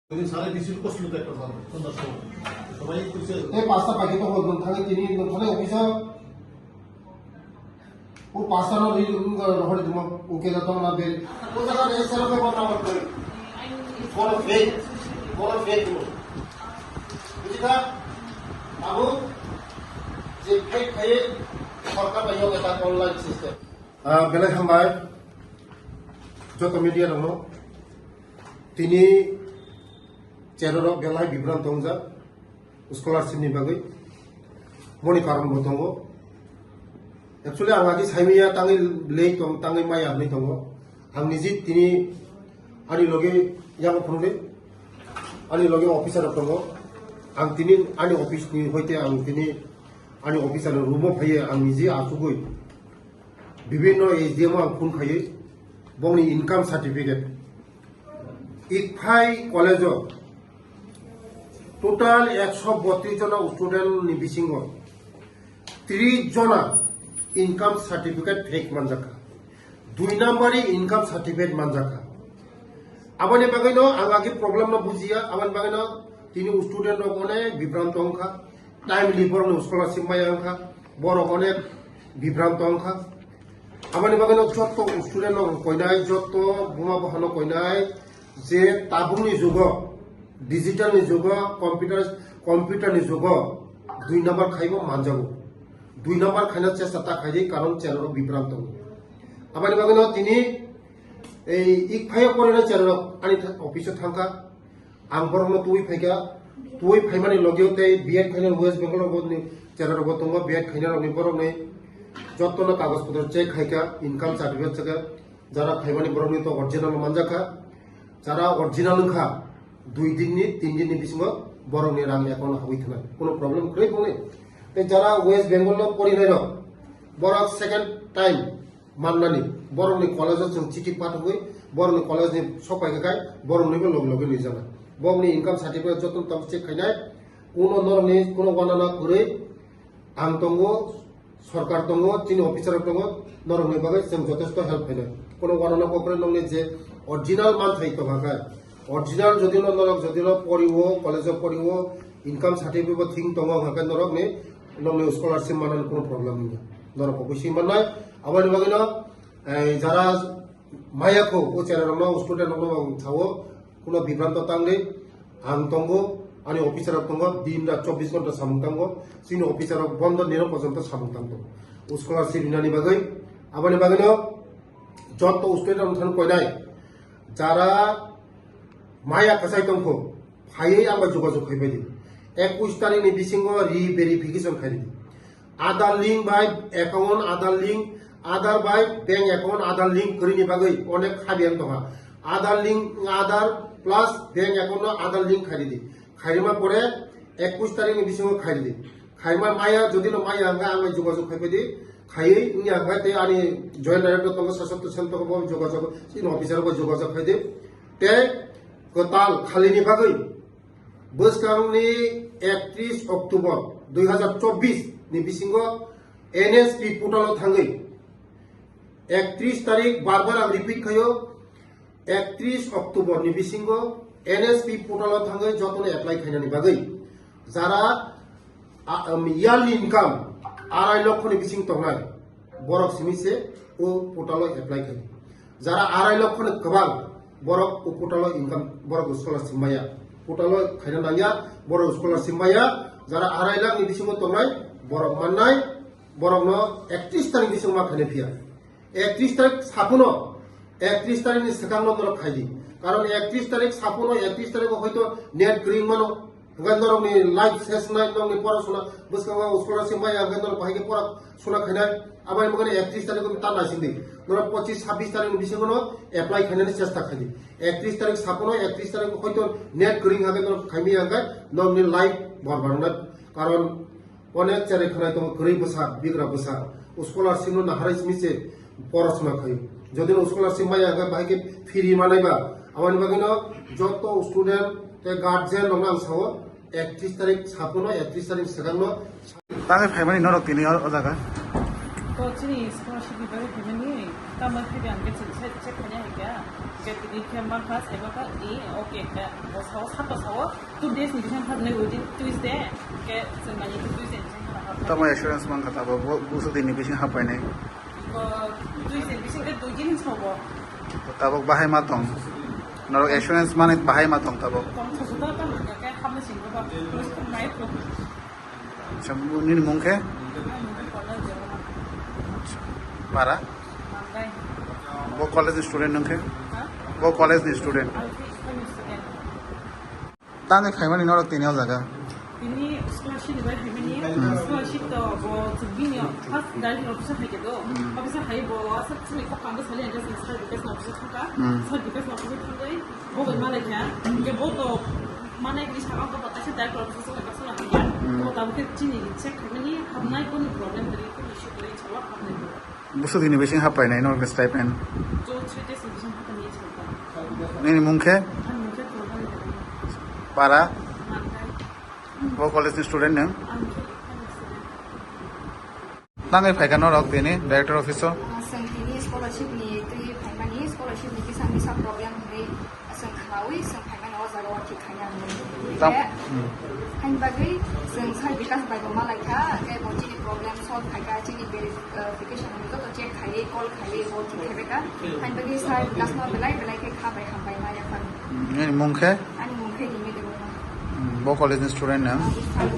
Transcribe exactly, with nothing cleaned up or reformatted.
Ini sana di sini kos lu tak tahu. Tentang semua. Sama itu saya. Eh, pasta pagi to hol nang thani tini nang thani officer. O pasta no ri nang rohori dimo. Oke na to na be. O jaga re sero ke bata bata. Kono fake. Kono fake mo. Bujhi ka? Abu je fake khai sorkar ba yoga ta online system. Ah, belai hambai. Joto media rokno. Tini cherorok belai bibranto wngjak scholarship ni bagwi. Boni karon bo tongo. Actually, ang agi saimaya tangwi lei tong, tangwi maya hwnwi tongo. Ang niji tini ani loge yago phunukdi, ani loge officer rok tongo. Ang tini ani office ni hoite ang tini ani officer ni room o phaiye ang niji achugwi bibhinno S D M o ang phone khaiwi bongni income certificate. Ikphai college o total ekso botris jona student ni bisingo tris jona income certificate fake manjakha. Dui number ni income certificate manjakha. Aboni bagwino ang agi problem no bujiya, aboni bagwino tini student rok onek bibranto wngkha. Timely borokno scholarship maya wngkha, borok onek bibranto wngkha. Aboni bagwino jotto student no koinai, jotto buma buphano koinai je tabukni jugo, digital ni jugo, computer, computer ni jugo dui number khaibo manjago. Dui number khaina chesta ta khaidi, karon cherorok bibranto wngo. Aboni bagwino tini ei Ikphai o porinai cherorok ani tha-, office o thangkha. Ang borokno twi phaikha, twi phaimani logio tei B Ed khainai West Bengal rokni cherarokbo tongo, B Ed khainai rokni borokni jottono kagoj potro check khaikha, income certificate chekha, jara phaimani borokni to original manjakha, jara original wngkha, dui dinni, tin dinni bisingo borokni rang account habwi thanai, kuno problem kwrwi bongni. Tei jara West Bengal no porinai rok, borok second time mannani, borokni college o chwng chiti pathogwi, borokni college ni sok paikha khai, boroknibo logi logi nwijana. Borokni income certificate joto tamo check khainai, kuno norokni kuno wanana kwrwi, ang tongo, sorkar tongo, chini officer rok tongo, norokni bagwi chwng jotesto help khainai. Kuno wanana kwrwi nokni je original manthai tongkha khai, original jodi no norok jodi no poriwo, college o poriwo, income certificate bo thik tongo, hwnkhe norokni nokni scholarship manani kuno problem wngya. Norok bo bisi mannai, aboni bagwino, eh, jara maya kho, o chera rokno, student rokno ang sao, kuno bibranto tangwi, ang tongo, ani officer rok tongo, din rat chobbish ghonta samung tango, chini officer rok bondo nino porjonto samung tang tongo. O scholarship rinani bagwi, aboni bagwino, jotto student rok thani koinai, jara maya kwchai tongkho, phaiwi ang bai jogajog khai bai di. Ekush tarikh ni bisingo re-verification khai di. Aadhaar link bai account, Aadhaar link, Aadhaar bai bank account, Aadhaar link kwrwini bagwi onek khabiyan tongkha. Aadhaar link, Aadhaar plus bank account no Aadhaar link khai di. Khairima pore ekush tarikh ni bisingo khai di. Khaima maya, jodi no maya hwnkhe ang bai jogajog khai bai di. Khaiwi wngya hwnkhe tei ani joint director tongo, Sasatto Sen tongo, bo jogajog, chini officer bo jogajog khai di. Tei kwtal khalini bagwi bwskangni ektris October dui hazar chobbish ni bisingo N S P portal o thangwi ektris tarikh, bar bar ang repeat khaio, ektris October ni bisingo N S P portal o thangwi jotono apply khainani bagwi jara, a, um, yearly income arai lokho ni bising tongnai borok simi se o portal o apply khai. Jara arai lokho ni kwbang borok o portal o income, borok scholarship maya. Portal o khaina nangya, borok scholarship maya. Jara arai lakh ni bisingo tongnai borok mannai, borokno ektris tarikh ni bisingo ma khaina phiya. Ektris tarikh sapuno, ektris tarikh ni swkang no norok khai di. Karon ektris tarikh sapuno, ektris tarikh o hoito net kwrwi mano. Hwnkhe norokni life ses nai, norokni porasona bwskango scholarship maya, hwnkhe norok bahai khe porasona khainai. Aboni bagwi ektris tarikh o ta naising di. Norok pochis, sabbish tarikh ni bisingo no apply khainani chesta khai di. Ektris tarikh sapuno, ektris tarikh o hoito net kwrwi hwnkhe norok khaimaya hwnkhe norokni life borbar wngnai. Karon Onek cherai khwnai tongo kwrwi bwsa, bigra bwsa. O scholarship no naharwi simi se porasona khaio. Jodi no scholarship maya hwnkhe bahai khe free manai ba. Aboni bagwi no joto student tei guardian rok no ang sao, ektris tarikh sapuno, ektris tarikh swkang no. Tangwi phaimani norok tini o, o jaga. To chini scholarship ni bagwi phaimani, tamo khe ang khe chwng sai check khaina hai kha. Khe tini khe ma kha, sai ma kha, i, okay kha. Bo sao, sato sao, two days ni bising hapnai within Tuesday. Khe chwng nai Tuesday ni bising hapnai. Tamo assurance man kha tabo, bo, busu din ni bising hapnai. Bo Tuesday ni bising khe dui din sao bo. Tabok bahai ma tong. Norok assurance mani bahai ma tong tabok. Tong thogo to, tamo khe hapna singko ba. Police ko nai ko. Acha, nini mung khe? Acha. Para? Bo college ni student nung khe? Bo college ni student. Tangwi phaimani norok tini o jaga? Tini scholarship ni bai phaimani, scholarship to bo chwng bini first direct officer hai khe do. Officer hai bo aswk chini kok kangwi sali ang khe chwng sir Bikash ni office o thangkha. Sir Bikash ni office o thangwi bo bai malai kha. Hingke bo to manai ni saka bo kaisa direct office o thangkha sala hingya. Bo tabuk khe chini check khaimani hapnai kunu problem kwrwi kunu issue kwrwi chala hapnai bo. Busu dini bising hapai nai norok stipend. Two three days ni bising hapai ni chala. Nini mung khe? Ani mung khe Tolhani. Para? Mangai. Bo college ni student nung? Ani khe Tangwi phaikha norok tini director office o? Ah, chwng tini scholarship ni twi phaimani, scholarship ni kisa misa problem hinwi chwng khnaui chwng phaimani o jaga o thik khaina hinwi. Tam- Khe, hmm. Hain bagwi chwng sir Bikash bai bo malaikha, khe bo chini problem solve khaikha, chini verification ni joto check khaiwi, call khaiwi bo thik khaibaikha. Hain bagwi sir Bikash no belai belai khe kha bai hambai ma yaphar. Hmm, nini mung khe? Ani mung khe Nimi Debbarma. Hmm, bo college ni student nang? Ah, bo